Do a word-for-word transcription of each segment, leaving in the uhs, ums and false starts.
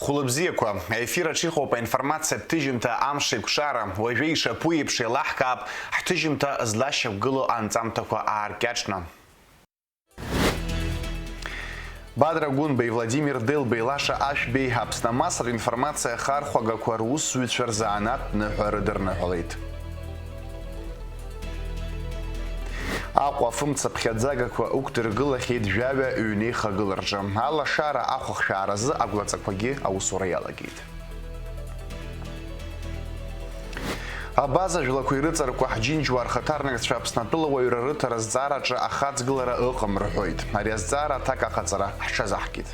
Хәылбзиақәа, аефир аҿы иҟоуп аинформациатә ҭыжьымҭа Амш еиқәшара. Уажәы ишаԥу еиԥш еилаҳкаап ҳҭыжьымҭа злашьақәгылоу анҵамҭақәа ааркьаҿны. Бадра Гәынбеи, Владимир Делбеи, Лаша Ашәбеи Аԥсны амассатә информациа ахархәагақәа русзуҩцәа рзанааҭ ныҳәа рыдырныҳәалеит. Аҟәа афымцаԥхьаӡагақәа ықәдыргылахьеит жәаҩа ҩнеихагылараҿы. Алашара ахәахшәааразы агәлаҵақәагьы аусура иалагеит. Абаза жәлақәа ирыҵаркуа ҳџьынџьуаа рхаҭарнакцәа Аԥсны атәылауаҩра рыҭара зҵаараҿы ахаҵгылара ыҟам рҳәоит. Ари азҵаара аҭак аҟаҵара ҳҽазаҳкит.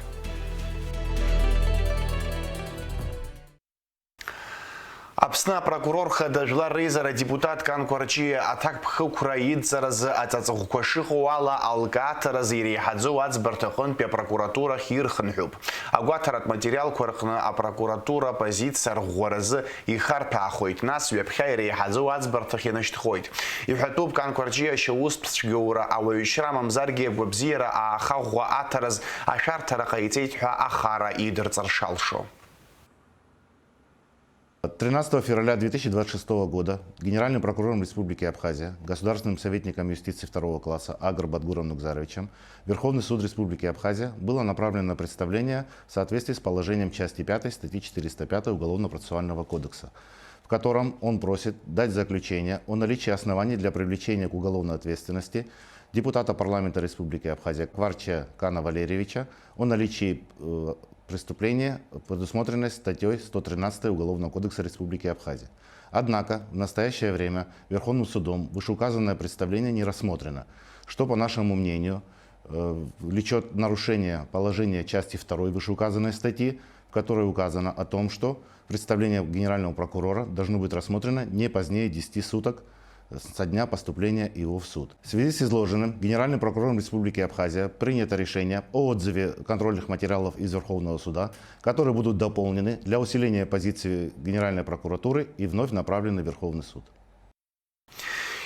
Аԥсны апрокурор хада Жәлар реизара адепутат Кан Қәарҷиа аҭакԥхықәра идҵаразы аҵаҵӷәқәа шыҟоу ала алкааҭаразы иреиҳаӡоу аӡбарҭа аҟынтәи апрокуратурахь ирхынҳәуп. Агәаҭаратә материалқәа рҟны апрокуратура апозициа арӷәӷәаразы ихарҭәаахоит, нас ҩаԥхьа иреиҳаӡоу аӡбарҭахь ианашьҭхоит. Иҳәатәуп, Кан Қәарҷиа ашьаустә цәгьоура ауаҩшьра мамзаргьы агәабзиара ааха ӷәӷәа аҭараз ашәарҭара ҟаиҵеит ҳәа ахара идырҵар шалшо. Тринадцатого февраля две тысячи двадцать шестого года генеральным прокурором Республики Абхазия, государственным советником юстиции второго класса Агр Бадгуром Нугзаровичем в Верховный суд Республики Абхазия было направлено на представление в соответствии с положением части пятой статьи четыреста пятой Уголовно-процессуального кодекса, в котором он просит дать заключение о наличии оснований для привлечения к уголовной ответственности депутата парламента Республики Абхазия Кварча Кана Валерьевича о наличии э, преступления, предусмотренной статьей сто тринадцатой Уголовного кодекса Республики Абхазия. Однако в настоящее время Верховным судом вышеуказанное представление не рассмотрено, что, по нашему мнению, э, влечет нарушение положения части второй вышеуказанной статьи, в которой указано о том, что представление генерального прокурора должно быть рассмотрено не позднее десяти суток со дня поступления его в суд. В связи с изложенным генеральным прокурором Республики Абхазия принято решение о отзыве контрольных материалов из Верховного суда, которые будут дополнены для усиления позиции Генеральной прокуратуры и вновь направлены в Верховный суд.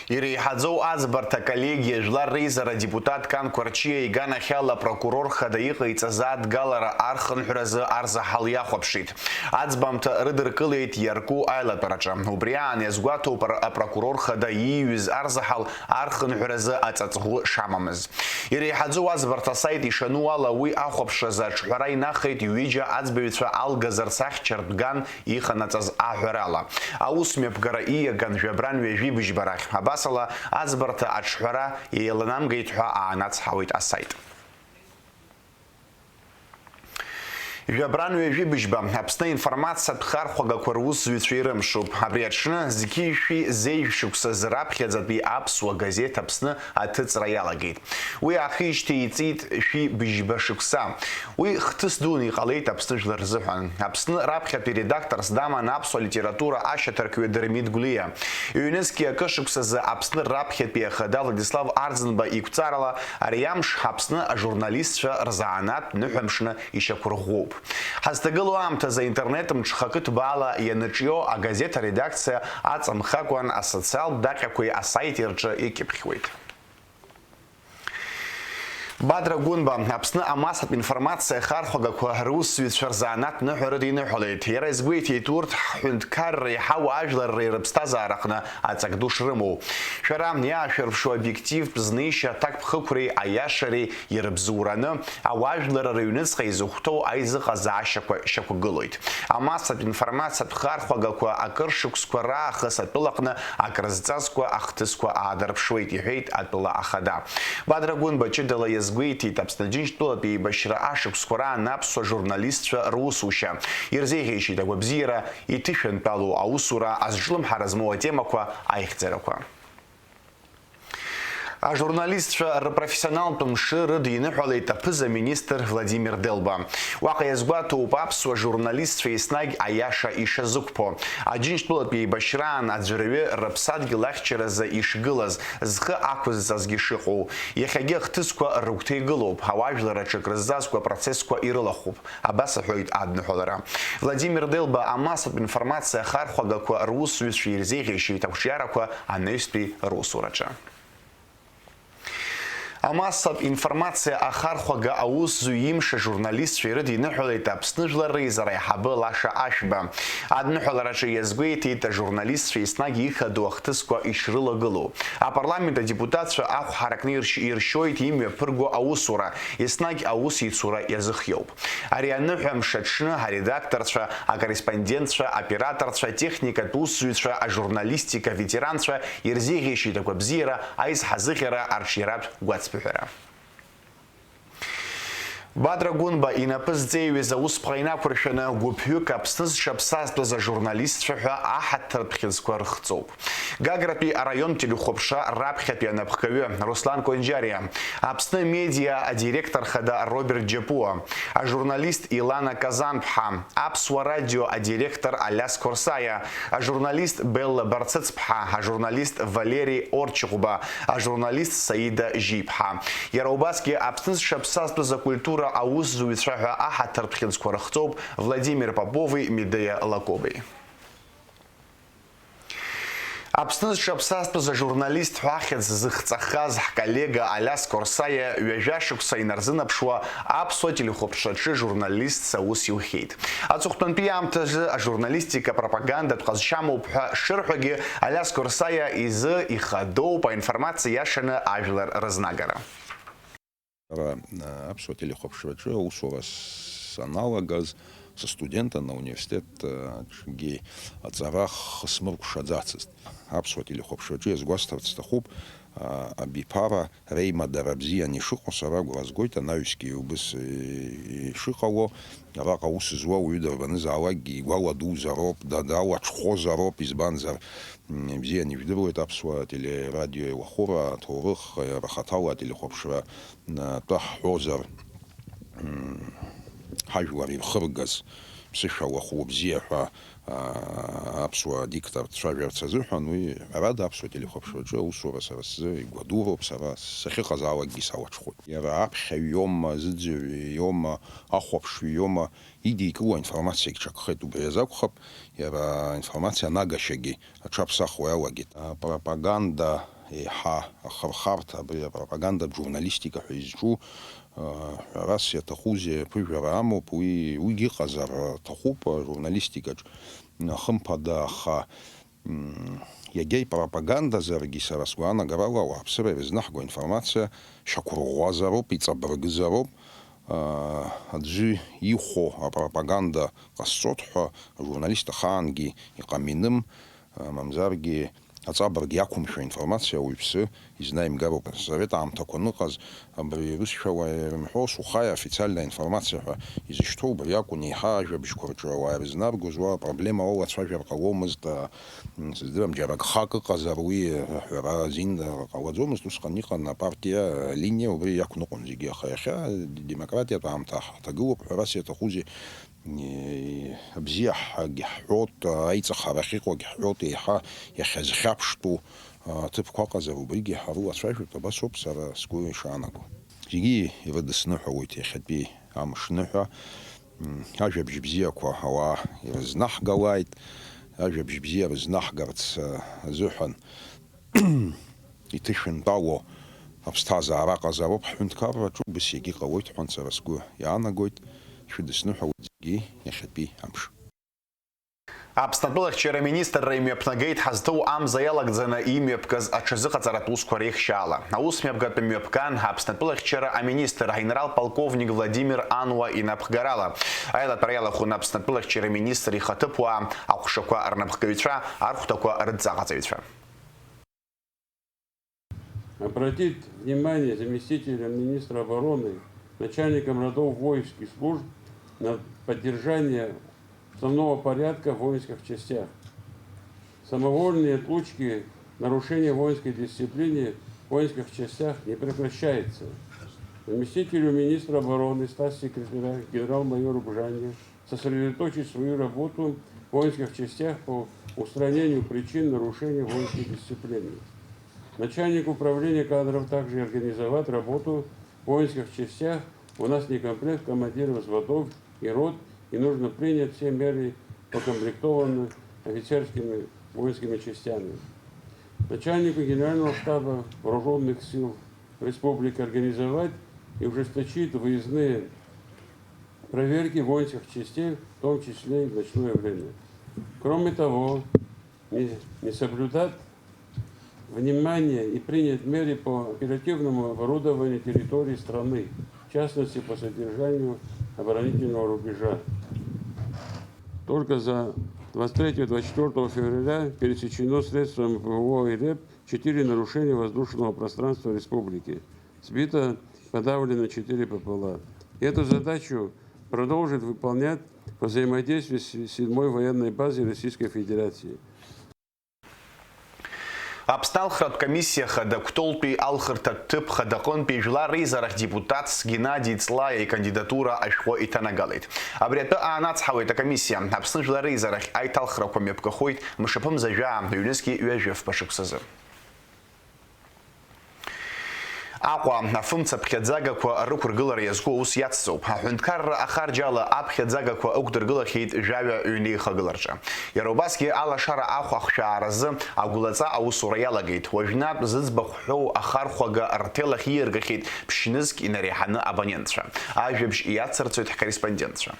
Иреиҳаӡоу аӡбарҭа аколлегиа Жәлар реизара адепутат Кан Қәарҷиа иганахьала апрокурор хада иҟаиҵаз адгалара архынҳәразы арзаҳал иахәаԥшит. Аӡбамҭа рыдыркылеит иарку аилатәараҿы. Убри аан иазгәаҭоуп ар-, апрокурор хада ииҩыз арзаҳал архынҳәразы аҵаҵӷәы шамамыз. Иреиҳаӡоу аӡбарҭа асайт ишану ала, уи ахәаԥшразы аҿҳәара инахеит ҩыџьа аӡбаҩцәа алгазарц ахьчартә ган иҟанаҵаз аҳәарала. Аусмҩаԥгара ииаган жәабран ҩажәи быжьба рахь. Абасала, аӡбарҭа аҿҳәара еиланамгеит ҳәа аанацҳауеит асайт. Жәабран ҩажәи быжьба Аԥсны аинформациатә хархәагақәа русзуҩцәа ирымшуп. Абри аҽны зқьи жәшәи зеижә шықәсазы раԥхьаӡатәи аԥсуа газеҭ Аԥсны аҭыҵра иалагеит. Уи аахижьҭеи иҵит шәи быжьба шықәса. Уи хҭыс дуны иҟалеит Аԥсны жәлар рзыҳәан. Аԥсны раԥхьатәи редакторс даман аԥсуа литература ашьаҭаркҩы Дырмит Гәлиа. Ҩнызқьи акы шықәсазы Аԥсны раԥхьатәи ахада Владислав Арӡынба игәцарала ари амш Аԥсны ажурналистцәа рзанааҭ ныҳәамшны ишьақәырӷәӷәоуп. Ҳазҭагылоу аамҭазы аинтернет мҽхакы ҭбаала ианыҿио агазеҭ аредакциа аҵамхакәан асоциалтә даҟьақәеи асаити рҿы икьыԥхьуеит. Бадра Гәынба, Аԥсны амассатә информациа ахархәагақәа русзуҩцәа рзанааҭ ныҳәа рыдиныҳәалеит. Иара изгәеиҭеит, урҭ ҳҳәынҭқарреи ҳауаажәларреи рыԥсҭазаара аҟны аҵак ду шрымоу. Шәара иаашәырԥшу обиективтә знеишьа аҭакԥхықәреи аиашареи ирыбзоураны, ауаажәлар рыҩныҵҟа изыхәҭоу аизыҟазаашьақәа шьақәгылоит. Амассатә информациатә хархәагақәа акыр шықәсқәа раахыс атәылаҟны акрызҵазкуа ахҭысқәа аадырԥшуеит, иҳәеит атәыла ахада. Бадра Гәынба ҷыдала иазгәеиҭеит Аԥсны Џьынџьтәылатә еибашьра ашықәсқәа раан аԥсуа журналистцәа русушьа. Ирзеиӷьеишьеит агәабзиара, иҭышәынтәалоу аусура, азҿлымҳара змоу атемақәа аихьӡарақәа. Ажурналистцәа рпрофессионалтә мшы рыдиныҳәалеит аԥыза-министр Владимир Делба. Уаҟа иазгәаҭоуп аԥсуа журналистцәа еснагь аиаша ишазықәԥо, Аџьынџьтәылатә еибашьраан аӡәырҩы рыԥсадгьыл ахьчаразы ишгылаз, зхы ақәызҵазгьы шыҟоу. Иахьагьы ахҭысқәа рыгәҭа игылоуп, ауаажәлар аҿы акрызҵазкуа процессқәа ирылахәуп. Абас аҳәоит адныҳәалара. Владимир Делба амассатә информациа ахархәагақәа русзуҩцәа ирзеиӷьеишьеит ақәҿиарақәа анаҩстәи русураҿы. Амассатә информациа ахархәага аусзуҩ имш ажурналистцәа ирыдиныҳәалеит Аԥсны Жәлар реизара аиҳабы Лаша Ашәба. Адныҳәалараҿы иазгәеиҭеит ажурналистцәа еснагь ихадоу ахҭысқәа ишрылагылоу. Апарламент адепутатцәа ахә ҳаракны иршь-, иршьоит имҩаԥырго аусура, еснагь аусеицура иазыхиоуп. Ари аныҳәамш аҽны аредакторцәа, акорреспондентцәа, аоператорцәа, атехникатә усзуҩцәа, ажурналистика аветеранцәа ирзеиӷьеишьеит агәабзиара, аизҳазыӷьара, арҿиаратә гәацԥыҳәара. Бадра Гәынба инапы зҵеиҩыз аусԥҟа инақәыршәаны гәыԥҩык Аԥсны зҽаԥсазтәыз ажурналистцәа ҳәа аҳаҭыртә хьыӡқәа рыхҵоуп. Гагратәи араионтә телехәаԥшра раԥхьатәи анапхгаҩы Руслан Конџьариа, Аԥсны медиа адиректор хада Роберт Џьапуа, ажурналист Илана Казанԥҳа, Аԥсуа радио адиректор Алиас Қорсаиа, ажурналист Белла Барцыцԥҳа, ажурналист Валери Орчыхәба, ажурналист Саида Жьиԥҳа. Иара убасгьы Аԥсны зҽаԥсазтәыз акультура аусзуҩцәа ҳәа аҳаҭыртә хьыӡқәа рыхҵоуп Владимир Попови Медеиа Лакоби. Аԥсны зҽаԥсазтәыз ажурналист ҳәа ахьӡ зыхҵахаз ҳколлега Алиас Қорсаиа ҩажәа шықәса инарзынаԥшуа аԥсуа телехәаԥшраҿы журналистс аус иухьеит. Аҵыхәтәантәи аамҭазы ажурналистика пропагандатә ҟазшьамоуп ҳәа шырҳәогьы, Алиас Қорсаиа изы ихадоуп аинформациа иашаны ажәлар рызнагара. Ара, а, аԥсуа телехәаԥшраҿы аусура саналагаз, сыстудентын, ауниверситет, а, аҿгьы аҵара хысмыркәшаӡацызт. Аԥсуа телехәаԥшраҿы иазгәасҭарц сҭахуп, а, абиԥара реимадара бзиан ишыҟоу сара агәра згоит, анаҩсгьы убыс, е, ишыҟало, араҟа аус зуа уаҩы дарбанызаалакгьы игәаладузароуп, да-, далаҽхәозароуп, избанзар, м, бзиан ижәдыруеит аԥсуа телерадио еилахәыра аҭоурых, иара хаҭала ателехәаԥшра атәы ҳҳәозар, м, ҳажәлар ирхыргаз ԥсышәала хәлыбзиа ҳәа, а, аԥсуа диктор дцәажәарц азыҳәан, уи, ҳәарада, аԥсуа телехәаԥшраҿы аусура сара сзы игәадуроуп, сара сахьыҟазаалакгьы салаҽхәоит. Иара аԥхьаҩ иоума, азыӡырҩы иоума, ахәаԥшҩы иоума, идикыло аинформациагь ҽакхеит, убри азы акәхап, иара аинформациа анагашьагьы аҽаԥсахуа иалагеит. Апропаганда еиҳа ахырхарҭа, абри апропагандатә журналистика ҳәа изҿу, а, ҳәарас иаҭахузеи, аԥыжәара амоуп, уи, уигьы ыҟазар аҭахуп ажурналистикаҿ, хымԥада, аха, м, иагьа ипропагандазаргьы, сара сгәаанагарала, ауааԥсыра ирызнаҳго аинформациа шьақәырӷәӷәазароуп, иҵабыргызароуп, а, аӡәы ихәо апропаганда ҟасҵоит ҳәа ажурналист ахаангьы иҟаминым, а, мамзаргьы аҵабырг иақәымшәо аинформациа ауаҩԥсы изнаимгароуп. Асовет аамҭақәа аныҟаз, абри русшәала ирымҳәо, сухая официальная информация ҳәа изышьҭоу убри акәын, еиҳа ажәабжьқәа рҿы ауаа ирызнаргоз, уа проблема уалацәажәар ҟаломызт, а, м, сыздырам, џьара гхак ыҟазар уи аҳәара азин ҟалаӡомызт, усҟан иҟан апартиа линиа, убри иақәныҟәон зегьы, аха иахьа демократиатә аамҭа ҳаҭагылоуп, ҳәарас иаҭахузеи, Е, абзиа ҳгьы ҳҳәоит, аиҵахара ахьыҟоугь ҳҳәоит, еиҳа иахьазхьаԥштәу, а, ҭыԥқәа ыҟазар, убригьы ҳарылацәажәоит, абас ауп сара сгәы ишаанаго. Зегьы ирыдысныҳәалоит иахьатәи амш ныҳәа, м, ажәабжь бзиақәа ауаа ирызнаҳгалааит, ажәабжь бзиа рызнаҳгарц, а, азыҳәан иҭышәынтәалоу аԥсҭазаара ҟазароуп ҳҳәынҭқарраҿы, убас иагьыҟалоит ҳәа сара сгәы иаанагоит, шәыдысныҳәалоит зегьы иахьатәи амш. Аԥсны атәылахьчара аминистрра имҩаԥнагеит ҳазҭоу амза иалагӡаны имҩаԥгаз аҽазыҟаҵаратә усқәа реихшьаала. Аусмҩаԥгатә мҩаԥган Аԥсны атәылахьчара аминистр аинрал-полковник Владимир Ануа инапхгарала. Аилатәара иалахәын Аԥсны атәылахьчара аминистр ихаҭыԥуаа, аҟәшақәа рнапхгаҩцәа, архәҭақәа рыдҵаҟаҵаҩцәа. Обратить внимание заместителя министра обороны, начальникам родов войск и служб на поддержание уставного порядка в воинских частях. Самовольные отлучки, нарушения воинской дисциплины в воинских частях не прекращается. Заместителю министра обороны, статс-секретаря, генерал-майору Бжанию сосредоточить свою работу в воинских частях по устранению причин нарушения воинской дисциплины. Начальник управления кадров также организовать работу в воинских частях. У нас некомплект командиров взводов и рот, и нужно принять все меры, укомплектованные офицерскими воинскими частями. Начальнику Генерального штаба Вооруженных сил Республики организовать и ужесточить выездные проверки воинских частей, в том числе и в ночное время. Кроме того, не, не соблюдать внимание и принять меры по оперативному оборудованию территории страны, в частности, по содержанию оборонительного рубежа. Только за двадцать третьего — двадцать четвёртого февраля пересечено средствами П В О и РЭБ четыре нарушения воздушного пространства республики. Сбито, подавлено четыре П П Л А. Эту задачу продолжит выполнять по взаимодействию с седьмой военной базой Российской Федерации. Аԥсны алхратә комиссиа хада Кәтолтәи алхырҭатә ҭыԥ хадаҟынтәи жәлар реизарахь депутатс Геннади Ҵлаиа икандидатура ашәҟәы иҭанагалеит. Абри атәы аанацҳауеит акомиссиа. Аԥсны жәлар реизарахь аиҭалхрақәа мҩаԥгахоит мшаԥымза жәаа, ҩнызқьи ҩажәи фба шықәсазы. Аҟәа, афымца ԥхьаӡагақәа рықәыргылара иазку аус иацҵоуп. Аҳәынҭқарра ахарџь ала аԥхьаӡагақәа ықәдыргылахьеит жәаҩа ҩнеихагыларҿы. Иара убасгьы алашара ахә ахшәааразы агәлаҵа аусура иалагеит. Уажәнатә зыӡбахә ҳәоу ахархәага рҭелахь ииаргахьеит ԥшьнызқь инареиҳаны абонентцәа. Ажәабжь иацырҵоит ҳкорреспондентцәа.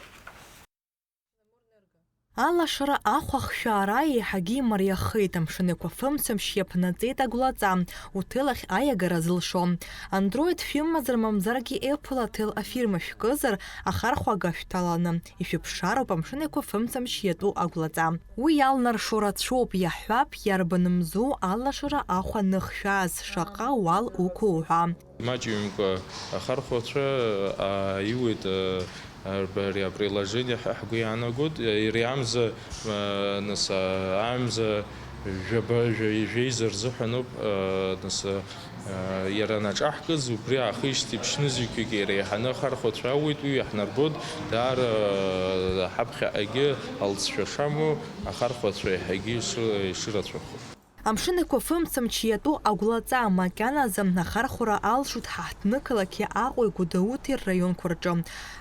Алашара ахә ахшәаара еиҳагьы имариахеит, амшын еиқәафымцамшь иаԥнаҵеит агәлаҵа, уҭелахь аиагара зылшо. Android фимазар мамзаргьы Apple аҭел афирма шәкызар, ахархәага шәҭаланы, ишәыԥшаароуп амшын еиқәафымцамшь иатәу агәлаҵа. Уи иалнаршо рацәоуп, иаҳҳәап, иарбан мзоу алашара ахә аныхшәааз, шаҟа уал уқәу ҳәа. Маҷҩымкәа ахархәацәа ааиуеит, а, ари априложение ҳәа ҳгәы иаанагоит. Иара иамза, а, нас, а, аамза жәаба, жәа-, жәеиза рзыҳәаноуп, а, нас, а, иара анаҿаҳкыз, убри аахижьҭеи ԥшьнызқьҩык иреиҳаны ахархәацәа ауеит, уи иаҳнарбоит, даара, а, ҳаԥхьаҟагьы алҵшәа шамоу ахархәацәа еиҳагьы ишыр-, ишырацәахо. Амшын еиқәафымцамч иатәу агәлаҵа макьаназы ахархәара алшоит ҳаҳҭнықалақьи Аҟәеи Гәдоуҭеи рраионқәа рҿы.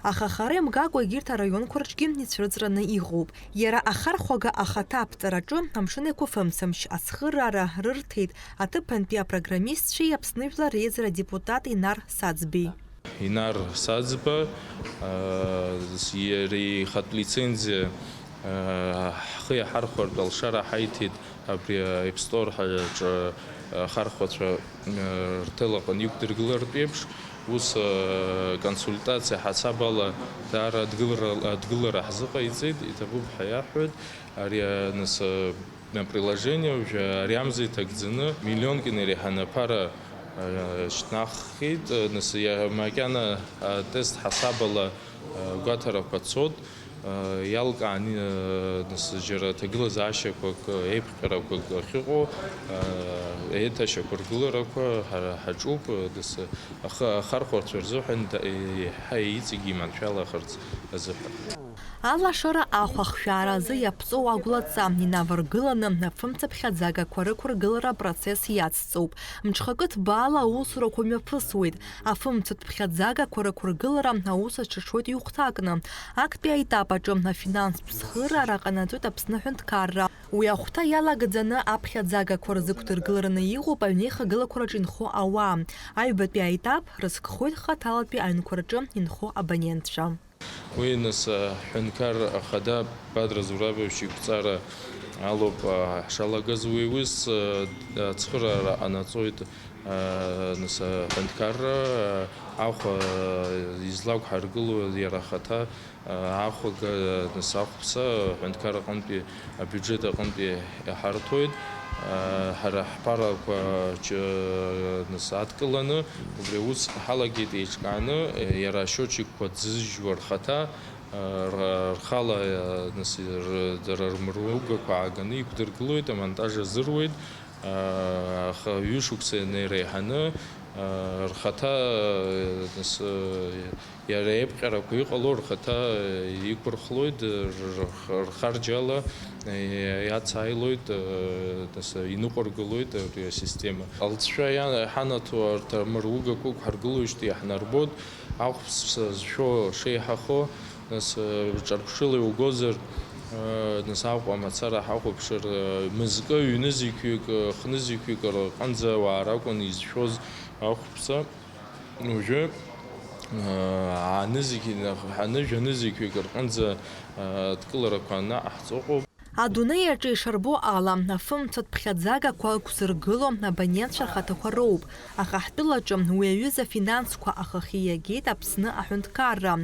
Аха хара имгакәа егьырҭ араионқәа рҿгьы ицәырҵраны иҟоуп. Иара ахархәага ахаҭа аԥҵараҿы амшын еиқәафымцамч ацхыраара рырҭеит аҭыԥантәи апрограммистцәеи Аԥсны Жәлар Реизара адепутат Инар Саӡбеи. Инар Саӡба, а, иара ихатә лицензиа, а, ҳхы иаҳархәартә алшара ҳаиҭеит абри аепстор ҳаҿы ахархәацәа, а, рҭел аҟны иқәдыргылартә еиԥш, ус, а, консультациа ҳасаб ала даара адгылара, адгылара ҳзыҟаиҵеит, иҭабуп ҳәа иаҳҳәоит. Ари, а, нас, а, Априложение уажәы ари амза иҭагӡаны миллионк инареиҳаны аԥара, э, шьҭнаххит. Э, нас иа-, макьана атест ҳасабала, э, гәаҭарақәа цот, э, иалкаан, э, нас џьара ҭагылазаашьақәак, э, еиԥҟьарақәак ахьыҟоу, э, еиҭашьақәыргыларақәа ҳара ҳаҿуп, э, нас ахы-, ахархәарцәа рзыҳәан да-, еиҳа иҵегьы иманшәалахарц азыҳәан. Алашара ахә ахшәаара азы иаԥҵоу агәлаҵа инаваргыланы, афымцаԥхьаӡагақәа рықәыргылара апроцесс иацҵоуп. Мҽхакы ҭбаала аусурақәа мҩаԥысуеит. Афымцатә ԥхьаӡагақәа рықәыргылара аус аҿыҽуеит ҩ-хәҭакны. Актәи аетап аҿы афинанстә цхыраара ҟанаҵоит Аԥсны аҳәынҭқарра. Уи ахәҭа иалагӡаны аԥхьаӡагақәа рзықәдыргылараны иҟоуп аҩнеихагылақәа рҿы инхо ауаа. Аҩбатәи аетап рызкхоит хаҭалатәи аҩнқәа рҿы инхо абонентцәа. Уи, нас, аҳәынҭқар ахада Бадра Зурабович иқәҵара алоуп, а, ҳшалагаз. Уи ус, а, ацхыраара ҟанаҵоит, а, нас, аҳәынҭқарра, а, ахә, а, излақәҳаргыло иара ахаҭа, а, ахәага, нас, ахәԥса аҳәынҭқар аҟынтәи абиуџьет аҟынтәи иҳарҭоит. Ҳара ҳԥарақәа ҷ-, нас, адкыланы, убри аус ҳалагеит еиҿкааны, иара ашиотчикқәа ӡыжьуа рхаҭа, р-, рхала, нас, р-, дара рмыругақәа ааганы иқәдыргылоит, амонтаж азыруеит, аха ҩышықәса инареиҳаны, рхаҭа, нас, Иара еиԥҟьарақәа иҟало рхаҭа иқәырхлоит, р-, рх-, рхарџьала иацааилоит, нас, иныҟәыргылоит абри асистема. Алҵшәа иа-, ҳанаҭо арҭ амыругақәа ықәҳаргылоижьҭеи иаҳнарбоит, ахәԥса зшәо шеиҳахо, нас, ҿырԥшыла иугозар, нас, Аҟәа мацара ҳахәаԥшыр, мызкы, ҩнызқьҩык, хнызқьҩык рҟынӡа ауаа ракәын изшәоз. Ахәԥса уажәы, аа, анызқь-, анышә анызқьҩык рҟынӡа, аа, адкыларақәа анаҟаҳҵо ыҟоуп. Адунеи аҿы ишарбо ала, афымцәатә ԥхьаӡагақәа ықәзыргыло абонентцәа рхаҭақәа роуп, аха ҳтәылаҿы уи аҩыза афинансқәа ахахьы иагеит Аԥсны аҳәынҭқарра.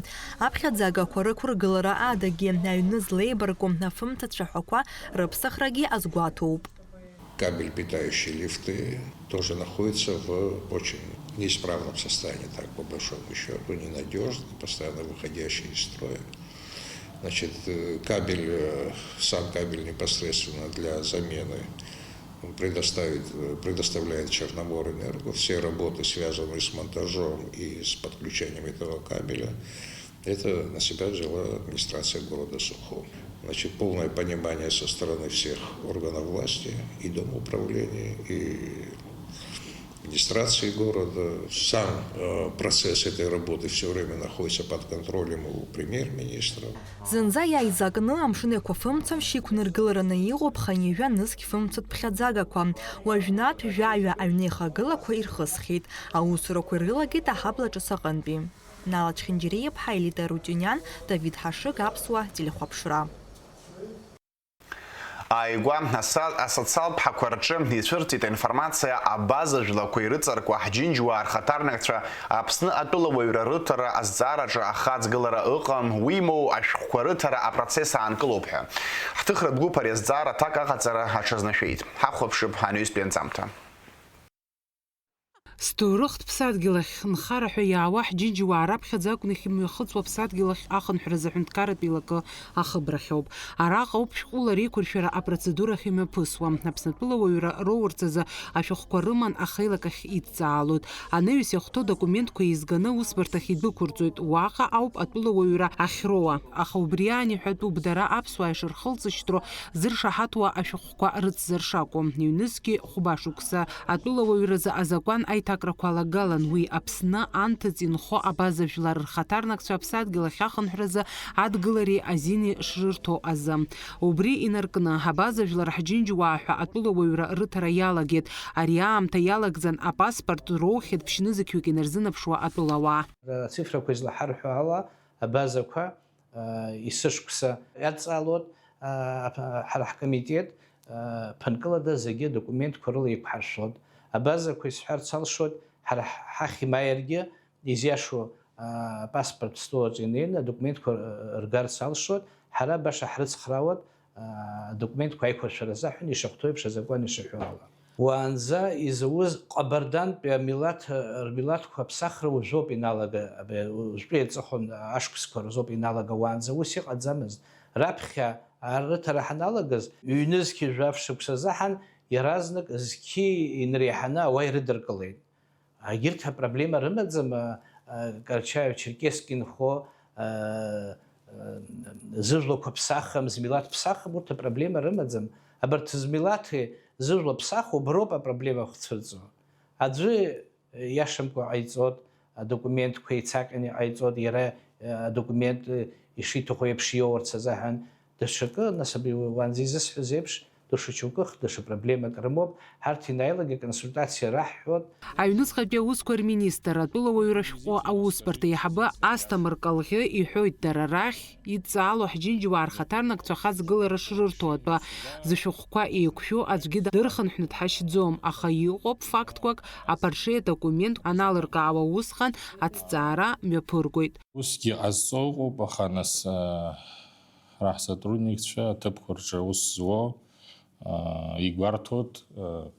Аԥхьаӡагақәа рықәыргылара адагьы, аҩны злеибарку афымцәа цәаҳәақәа рыԥсахрагьы азгәаҭоуп. Кабель, питающий лифты, тоже находится в очень неисправном состоянии, так, по большому счету, ненадёжный, постоянно выходящий из строя. Значит, э, кабель, э, сам кабель непосредственно для замены предоставит, э, предоставляет Черноморэнерго. Все работы, связанные с монтажом и с подключением этого кабеля, это на себя взяла администрация города Сухум. Значит, полное понимание со стороны всех органов власти, и домоуправления, и администрации города. Сам, э, процесс этой работы всё время находится под контролем у премьер-министра. Зынӡа иааизакны амшын еиқәафымцамшь иқәнаргылараны иҟоуп хынҩажәа нызқь фымцатә ԥхьаӡагақәа. Уажәнатә жәаҩа аҩнеихагылақәа ирхысхьеит. Аусурақәа ирылагеит аҳаблаҿы саҟантәи. Нала Чхинџьариа-иԥҳа, Елита Рутиуниан, Давид Ҳашыг, Аԥсуа телехәаԥшра. Ааигәа аса-, асоциалтә ԥҳақәа рҿы ицәырҵит аинформациа абаза жәлақәа ирыҵаркуа ҳџьынџьуаа рхаҭарнакцәа Аԥсны атәылауаҩра рыҭара азҵаараҿы ахаҵгылара ыҟам, уимоу ашәҟәқәа рыҭара апроцесс аанкылоуп ҳәа. Ҳҭыхратә гәыԥ ари азҵаара аҭак аҟаҵара аҽазнашәеит. Ҳахәаԥшып анаҩстәи анҵамҭа. Зҭоурыхтә ԥсадгьыл ахь нхара ҳәа иаауа ҳџьынџьуаа раԥхьаӡа акәны иахьымҩахыҵуа аԥсадгьыл ахь ахынҳәразы аҳәынҭқарратә еилакы ахыбрахьоуп. Араҟа ауп шәҟәыла реиқәыршәара апроцедура ахьымҩаԥысуа. Аԥснытәыла уаҩра роурц азы ашәҟәқәа рыман ахеилак ахь идҵаалоит. Анаҩс иахәҭоу документқәа еизганы аусбарҭахь идәықәырҵоит. Уаҟа ауп атәыла уаҩра ахьроуа. Аха убри аан иҳәатәуп, дара аԥсуаа ишырхылҵышьҭроу зыршаҳаҭуа ашәҟәқәа рыцзар шакәу. Ҩнызқьи хәба шықәса атәылауаҩразы азакәан аиҭакрақәа алагалан, уи Аԥсны анҭыҵ инхо абаза жәлар рхаҭарнакцәа аԥсадгьыл ахь ахынҳәразы адгылари азини шрырҭо азы. Убри инаркны, абаза жәлар ҳџьынџьуаа ҳәа атәылауаҩра рыҭара иалагеит. Ари аамҭа иалагӡан апаспорт роухьеит ԥшьнызқьҩык инарзынаԥшуа атәылауаа. Ацифрақәа излаҳарҳәо ала, абазақәа, а, есышықәса иадҵаалоит, а, ап-, ҳара ҳкомитет, а, ԥынкылада зегьы адокументқәа рыла еиқәҳаршәоит. Абазақәа исҳәарц алшоит, ҳара ҳ-, ҳахь имааиргьы изиашоу, а, апаспорт стол аҿы инеины адокументқәа, а, ргарц алшоит, ҳара баша ҳрыцхраауеит, а, адокументқәа аиқәыршәара азыҳәан ишахәҭоу еиԥш азакәан ишаҳәо ала. Уаанӡа изауз Ҟабардантәи амилаҭ, рмилаҭқәа аԥсахра уажәоуп иналага, абри уажәтәи аҵыхәан ашықәсқәа рзоуп иналага, уаанӡа ус иҟаӡамызт. Раԥхьа арыҭара ҳаналагаз, ҩнызқьи жәаф шықәса азыҳәан иаразнак зқьи инреиҳаны ауаа ирыдыркылеит. Егьырҭ апроблема рымаӡам, а, а, Карачаево-Черкесск инхо, а, а, зыжәлақәа ԥсахым, змилаҭ ԥсахым, урҭ апроблема рымаӡам. Абарҭ змилаҭи зыжәла ԥсахуа уброуп апроблема ахцәырҵуа. Аӡәы иашамкәа ҟаиҵоит, адокументқәа еицаҟьаны иҟаиҵоит, иара, а, адокумент, а, ишиҭаху еиԥш иоурц азыҳәан. Даҽакы, нас, абри уаанӡа изысҳәаз еиԥш, даҽа шьоукых, даҽа проблемак рымоуп, ҳарҭ инаилагьы аконсультациа раҳҳәоит. Аҩныҵҟатәи аусқәа рминистр, атәылауаҩра шәҟәы аусбарҭа аиҳабы Асҭамыр Калӷьы иҳәоит, дара рахь идҵаало ҳџьынџьуаа рхаҭарнакцәа ахаҵгылара шрырҭо атәы, зышәҟәқәа еиқәшәо аӡәгьы дырхынҳәны дҳашьӡом, аха иҟоуп фактқәак, аԥаршеи адокумент аналыркаауа усҟан аҭҵаара мҩаԥыргоит. Усгьы ҟазҵо ыҟоуп, аха нас, а, ҳара ҳсотрудникцәа аҭыԥқәа рҿы аус зуо, а, игәарҭоит, а,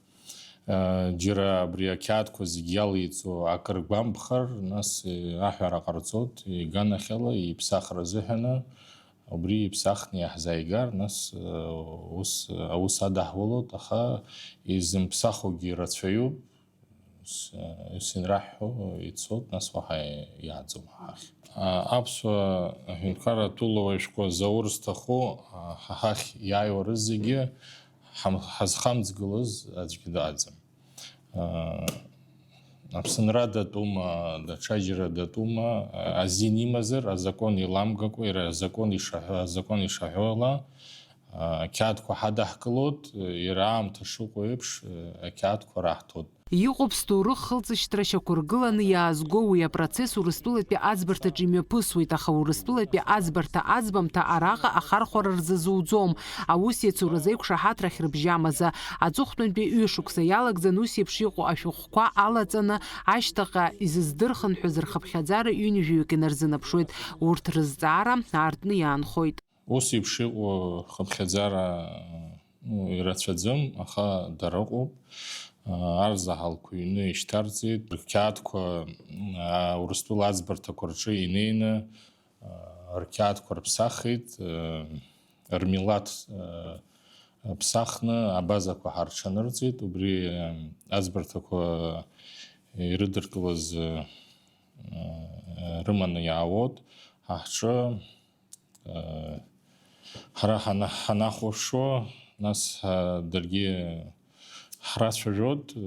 а, џьара абри ақьаадқәа зегь иалеиҵо акыр гәамԥхар, нас, э, аҳәара ҟарҵоит, иганахьала иԥсахра азыҳәаны, убри иԥсахны иаҳзааигар, нас, э, ус, аус адаҳуалоит, аха изымԥсахуагьы рацәаҩуп. Ус, ус инраҳҳәо ицоит, нас уаҳа иааӡом ҳахь. А, аԥсуа аҳәынҭқарра атәылауаҩ шәҟәы заур зҭаху, а, ҳа ҳахь иааиуа рызегьы ҳам-, ҳазхамҵгылоз аӡәгьы дыҟаӡам. А, Аԥсынра датәума, даҽаџьара датәума, а, азин имазар, азакәан иламгакәа, иара азакәан ишаҳәо, азакәан ишаҳәо ала, а, ақьаадқәа ҳадаҳкылоит, иара аамҭа шыҟоу еиԥш, а, ақьаадқәа раҳҭоит. Иҟоуп зҭоурых хылҵышьҭра шьақәыргыланы иаазго уи апроцесс Урыстәылатәи аӡбарҭаҿы имҩаԥысуеит, аха Урыстәылатәи аӡбарҭа аӡбамҭа араҟа ахархәара рзы зуӡом. Аус иацуразы еиқәшаҳаҭрахь рыбжьамаза, аҵыхәтәантәи ҩышықәса иалагӡан ус еиԥш иҟоу ашәҟәқәа алаҵаны, ашьҭахьҟа изыздырхынҳәыз рхыԥхьаӡара ҩынҩажәаҩык инарзынаԥшуеит. Урҭ рызҵаара аартны иаанхоит. Ус еиԥш иҟоу рхыԥхьаӡара, ну, ирацәаӡам, аха дара ыҟоуп. Арзаҳалқәа ҩны ишьҭарҵеит. Рқьаадқәа, а, Урыстәыла аӡбарҭақәа рҿы инеины, а, рқьаадқәа рԥсахит, а, рмилаҭ, а, ԥсахны абазақәа ҳарҽанырҵеит. Убри, а, аӡбарҭақәа ирыдыркылаз, а, рыманы иаауеит. Ҳа ҳҿы, э, ҳара ҳана-, ҳанахәаԥшуа, нас, ҳа, даргьы ҳрацәажәоит, э,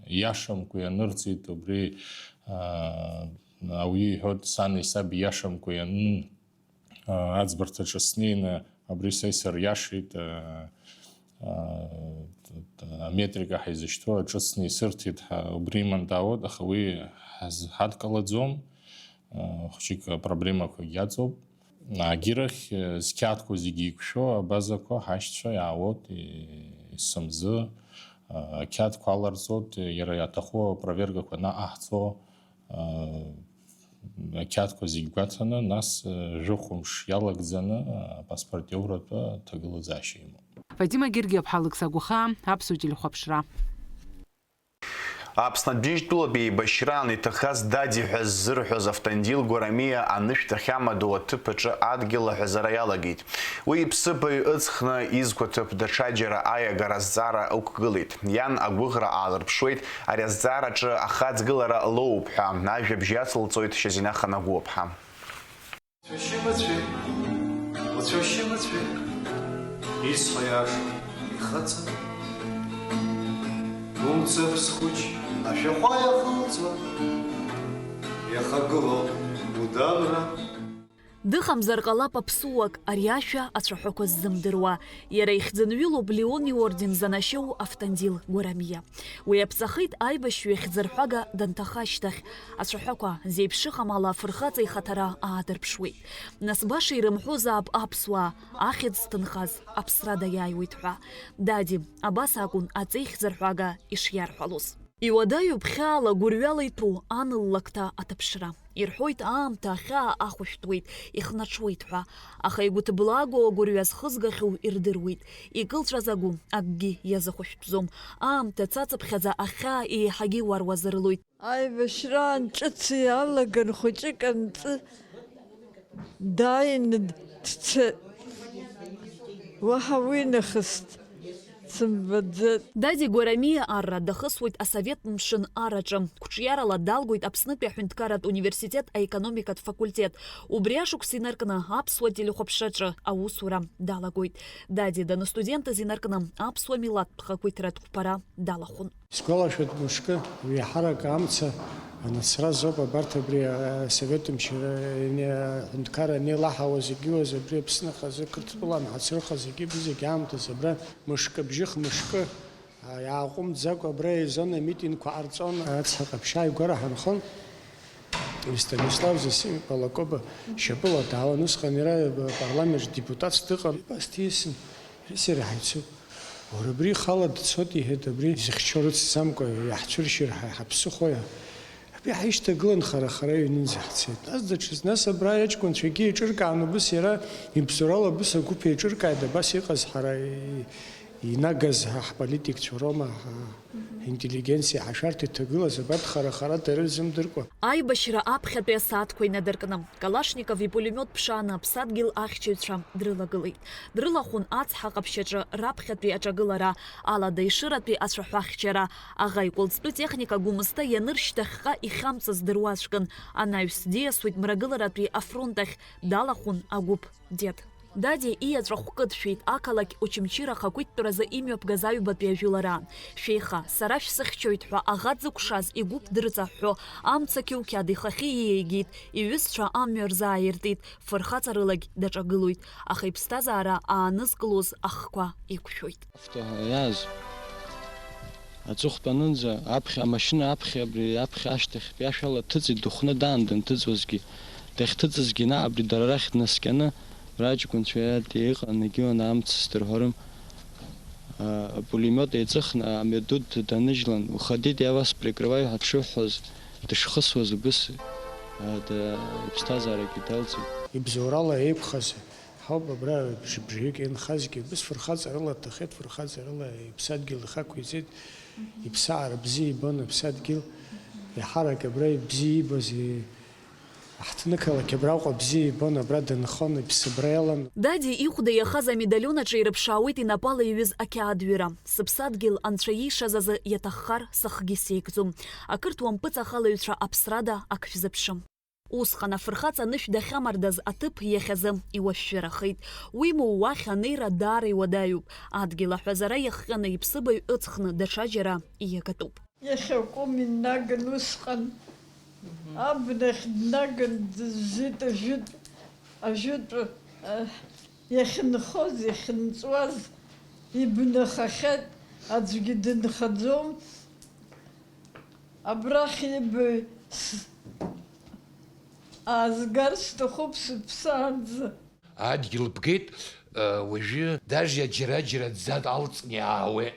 иашамкәа ианырҵеит убри, э, ауаҩы иҳәоит, сани саби иашамкәа ианын, э, аӡбарҭаҿы снеины, абри са исыриашеит, э, э, аметрика ҳаизышьҭоу аҿыцны исырҭеит ҳәа убри иман даауеит, аха уи ҳаз-, ҳадкылаӡом, э, хәыҷык апроблемақәагь иаҵоуп. Агьырахь, э, зқьаадқәа зегьы иқәшәо абазақәа ҳашьцәа иаауеит, и-, есымзы, э, ақьаадқәа аларҵоит, иара иаҭаху апроверкақәа наҟаҳҵо, э, ақьаадқәа зегь гәаҭаны, нас, э, жәохә мш иалагӡаны, э, апаспорт иоуратәы аҭагылазаашьа имоуп. Фатима Гергиаԥҳа, Алықьса Гәахаа, Аԥсуа телехәаԥшра. Аԥсны Аџьынџьтәылатәи еибашьраан иҭахаз Дади ҳәа ззырҳәоз Автандил Гәарамиа анышә дахьамадоу аҭыԥ аҿы адгьыл аҳәазара иалагеит. Уи иԥсыбаҩ ыҵхны изқәа ҭыԥ даҽаџьара аиагара азҵаара ықәгылеит. Иан агәыӷра аалырԥшуеит, ари азҵаараҿы ахаҵгылара лоуп ҳәа ажәабжь иацылҵоит Шьазина Ханагәыуаԥҳа. Уцәашьымыцәеит, уцәашьымыцәеит, исҳәо иашоуп ихаҵа. Умцаԥс хәыҷ ашәахәа иахылҵуа, иахагылоуп Гәдамра. Дыҟамзар ҟалап аԥсуак, ари ашәа ацәаҳәақәа ззымдыруа. Иара ихьӡынҩылоуп Леон иорден занашьоу Автандил Гәарамиа. Уи аԥҵахеит аибашьҩы ихьӡырҳәага данҭаха ашьҭахь. Ацәаҳәақәа, зеиԥшыҟам ала, афырхаҵа ихаҭара аадырԥшуеит. Нас баша ирымҳәозаап аԥсуаа, ахьӡ зҭынхаз аԥсра даиааиуеит ҳәа. Дади, абас акәын аҵеихьӡырҳәага ишиарҳәалоз. Иуадаҩуп хьаала, гәырҩала иҭәу ан ллакҭа аҭаԥшра. Ирҳәоит, аамҭа ахьаа ахәышәтәуеит, ихнаҽуеит ҳәа. Аха игәыҭблагоу агәырҩа зхызгахьоу ирдыруеит. Икылҵәаз агәы акгьы иазыхәышәтәӡом. Аамҭа цацыԥхьаӡа ахьаа еиҳагьы иуаруазырлоит. Аибашьраан ҿыц иалаган хәыҷык анҵы, дааины дцеит. Уаҳа уи нахыс дсымбаӡеит. Дади Гәарамиа арра дахысуеит асовет мшын араҿы. Қәҿиарала далгоит Аԥснытәи аҳәынҭқарратә университет аекономикатә факультет. Убри ашықәс инаркны аԥсуа телехәаԥшраҿы аусура далагоит. Дади даныстудентыз инаркны аԥсуа милаҭтә хақәиҭратә қәԥара далахәын. Исгәалашәоит мышкы, ҩаҳарак амца анацра азоуп абарҭ абри, а, асовет мчра, а, аҳәынҭқарра анеилаҳауаз егьиуаз абри Аԥсны хазы, Қырҭтәыла анҳацрыха зегьы, зегьы аамҭазы абра мышкы, бжьых мышкы, а, иааҟәымҵӡакәа абра аизон, амитингқәа ҟарҵон, ацҳа ҟаԥшь ааигәара ҳанхон. Станислав Зосим-иԥа Лакоба шьапыла даауан, усҟан иара апарламент депутатс дыҟан. Абас диасын, иареи сареи ҳаицуп. Уара, абри ихала дцоит, иҳәеит, абри изыхьчо рыцҵамкәа иаҳцәыршьыр ҳа иҳаԥсыхәои? Абри ҳаишьҭагылан хара-хара иҩнынӡа ҳцеит. Нас даҽаз, нас абра иҷкәынцәагьы еиҿыркаан, убыс иара ибзоурала абыс агәыԥ еиҿыркааит, абас иҟаз ҳара и-, инагаз ҳа ҳполитикцәа роума, ҳа ҳинтеллигенциа ҳашәарҭа иҭагылаз абарҭ хара-хара дара ирзымдыркәа. Аибашьра аԥхьатәи асааҭқәа инадыркны, Калашников ипулемиот ԥшааны аԥсадгьыл ахьчаҩцәа дрылагылеит. Дрылахәын ацҳа ҟаԥшь аҿы раԥхьатәи аҿагылара, алада ешыратәи ацәаҳәа ахьчара, аӷа икәалӡтәы техника Гәымсҭа ианыршьҭахьҟа ихьамҵыз дыруаӡәкын, анаҩс диасуеит мрагыларатәи афронт ахь, далахәын агәыԥ Дед. Дади иеҵәа хәкыдшәеит ақалақь Очамчыра ахақәиҭтәразы имҩаԥгаз аҩбатәи ажәылараан. Шәеиха, сара шәсыхьчоит ҳәа аӷа дзықәшаз игәыԥ дрыҵаҳәҳәо, амца қьоуқьад ихахьы иеигеит, иҩызцәа амҩа рзааиртит, фырхаҵарылагь даҿагылоит, аха иԥсҭазаара аанызкылоз ахқәа иқәшәоит. Авто иааз. Аҵыхәтәанынӡа аԥхьа, амашьына аԥхьа, абри аԥхьа ашьҭахьтәи ашәала дҭыҵит, дыхәны даан данҭыҵуазгьы, дахьҭыҵызгьы наҟ абри дара рахь днаскьаны, раҷкәынцәа иа-, иҟан, егьиуан, амц сдырҳәарым. А, апулемиот еиҵыхны амҩаду даныжьлан, уходите, я вас прикрываю ҳәа дшыҳәҳәоз, дышхысуаз убыс, а, да-, иԥсҭазаарагьы далҵит. Ибзоурала еиқәхаз ҳауп абра бжь-, бжаҩык инхазгьы, убыс фырхаҵарыла дҭахеит, фырхаҵарыла иԥсадгьыл ихақәиҵеит, иԥсаара бзиа ибон аԥсадгьыл, иаҳарак абра ибзиа ибоз, и-, Ҳҭнықалақь абраҟа бзиа ибон, абра дынхон, иԥсыбра иалан. Дади ихәда иахаз амедалион аҿы ирыԥшаауеит инапала иҩыз ақьаад ҩыра. Сыԥсадгьыл анцәа иишаз азы иаҭаххар сыхгьы сеигӡом. Ақырҭуа мпыҵахалаҩцәа аԥсрада ак шәзыԥшым. Усҟан афырхаҵа анышә дахьамардаз аҭыԥ иахьазы иуашәшәырахеит. Уимоу, уахь анеира даара иуадаҩуп. Адгьыл аҳәазара иахҟьаны иԥсыбаҩ ыҵхны даҽаџьара ииагатәуп. Иахьакәым иннаган усҟан, абнахь днаган дыззит ажәытә, ажәытә, э, иахьынхоз, иахьынҵуаз, ибнахахьеит, аӡәгьы дынхаӡом. Абрахь ибаҩ с-, аазгар сҭахуп сыԥсаанӡа. Адгьыл бгеит, э, уажәы даже џьара-џьара ӡа алҵны иаауеит.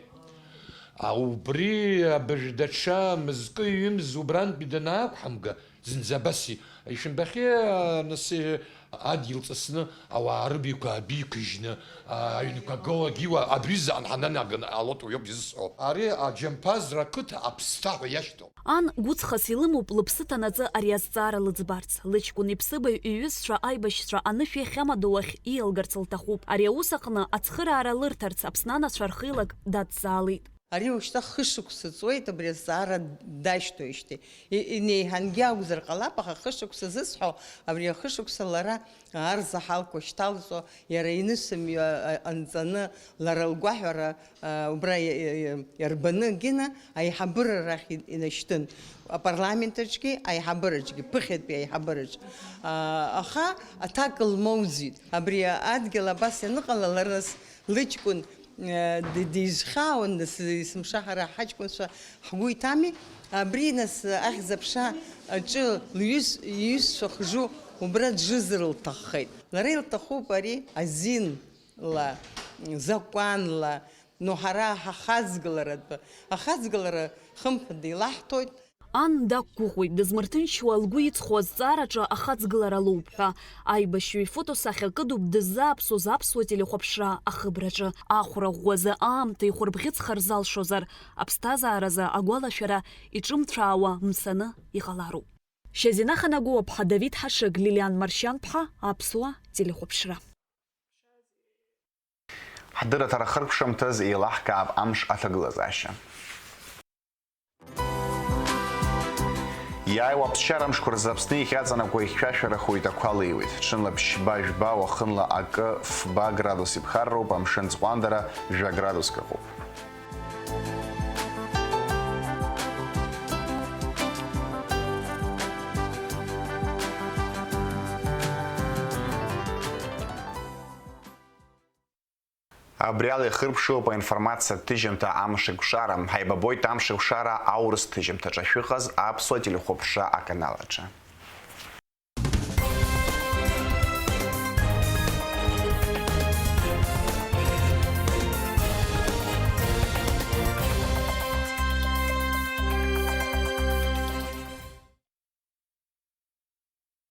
А, убри абыржә даҽа мызкы-ҩымз убрантәи данаақәҳамга, зынӡа абас и-, ишәымбахьеи, а, нас, э, адгьыл ҵысны ауаа рыбаҩқәа абиқәыжьны, а, аҩнқәа гоу агьиуа, абри заҟа ҳананаган алоуп уи ауп изысҳәо. Ари аџьамԥазра ақыҭа аԥсҭа ҳәа иашьҭоуп. Ан гәыҵхас илымоуп лыԥсы ҭанаҵы ари азҵаара лыӡбарц. Лыҷкәын иԥсыбаҩ иҩызцәа аибашьцәа анышә иахьамадоу ахь ииалгарц лҭахуп. Ари аус аҟны ацхыраара лырҭарц Аԥсны анацәа рхеилак дадҵаалеит. Ари ушьҭа хышықәса ҵуеит абри азҵаара дашьҭоуижьҭеи. И-, инеиҳангьы акәзар ҟалап, аха хышықәса зысҳәо, абри ахышықәса лара арзаҳалқәа шьҭалҵо, иара инысымҩа, а, анҵаны, лара лгәаҳәара, а, убра иа-, иа-, иа-, иарбаны Гина аиҳабыра рахь и-, инашьҭын. Апарламент аҿгьы, аиҳабыраҿгьы, ԥыхьатәи аиҳабыраҿ. А, аха аҭак лмоуӡеит. Абри адгьыл абас ианыҟала, лара нас лыҷкәын, а, ди-, дизхьаауан, нас есымша ҳара ҳаҷкәынцәа ҳгәы иҭами? Абри нас ахьӡ-аԥша аҿы лҩыз-, иҩызцәа хжу убра джызар лҭаххеит. Лара илҭахуп ари азин ла, закәанла, ну, ҳара ҳахаҵгыларатәы, ахаҵгылара хымԥада илаҳҭоит. Ан дақәгәыӷуеит, дызмырҭынчуа лгәы иҵхо азҵаараҿы ахаҵгылара лоуп ҳәа. Аибашьҩы ифотосахьа кыдуп дыззааԥсоз аԥсуа телехәаԥшра ахыбраҿы. Ахәра ӷәӷәазы аамҭа ихәырбӷьыцхар залшозар, аԥсҭазааразы агәалашәара иҿымцәаауа мцаны иҟалароуп. Шьазина Ханагәыуаԥҳа, Давид Ҳашыг, Лилиан Маршьанԥҳа, Аԥсуа телехәаԥшра. Ҳдырраҭара хыркәшамҭаз еилаҳкаап амш аҭагылазаашьа. Иааиуа аԥсшьара амшқәа рзы Аԥсны иахьаҵанакуа ихьшәашәарахоит, ақәа леиуеит. Ҽынла ԥшьба-жәба, уахынла акы, фба градус иԥхарроуп, амшын ҵҟәандара жәа градуск ыҟоуп. Абри ала ихыркәшоуп аинформациатә ҭыжьымҭа Амшеикәшара. Ҳаибабоит Амшеикәшара аурыс ҭыжьымҭаҿы шәыҟаз аԥсуа телехәаԥшра аканал аҿы.